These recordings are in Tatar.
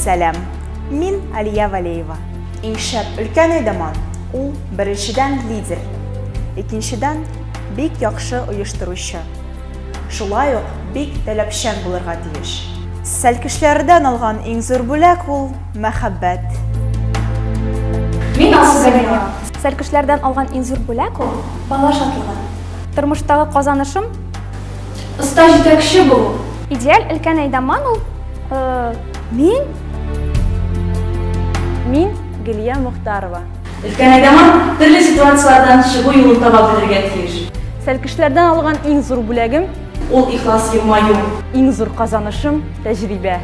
Сәлам! Мин Алия Валеева. Иң шәп өлкән әйдаман ул, беренчедән, лидер, икенчедән, бик яхшы оештыручы. Шулай ук бик таләпчән булырга тиеш. Сәлкешләрдән алган иң зур бүләк ул, мәхәббәт. Мин Алсу Галиева. Сәлкешләрдән алган иң зур бүләк ул, бала шатлыгы. Тормыштагы казанышым. Оста җитәкче булу. Идеаль өлкән әйдаман ул, мин. Мин, Гөлия Мохтарова. Өлкән әйдаман төрле ситуацияләрдән чыгу юлын таба белергә тиеш. Сәлкешләрдән алган иң зур бүләгем. Ул ихлас елмаю. Иң зур казанышым, тәҗрибә.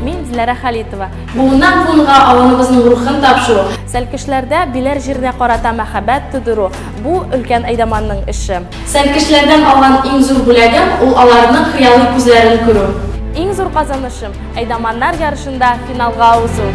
Мин, Диләрә Халитова. Буыннан буынга авылыбызның рухын тапшыру. Сәлкешләрдә Биләр җиренә карата мәхәббәт тудыру, бу, өлкән әйдаманның эше. Сәлкешләрдән алган иң зур бүләгем, ул аларның хыялый күзләрен күрү. Иң зур казанышым, әйдаманнар ярышында финалга узу.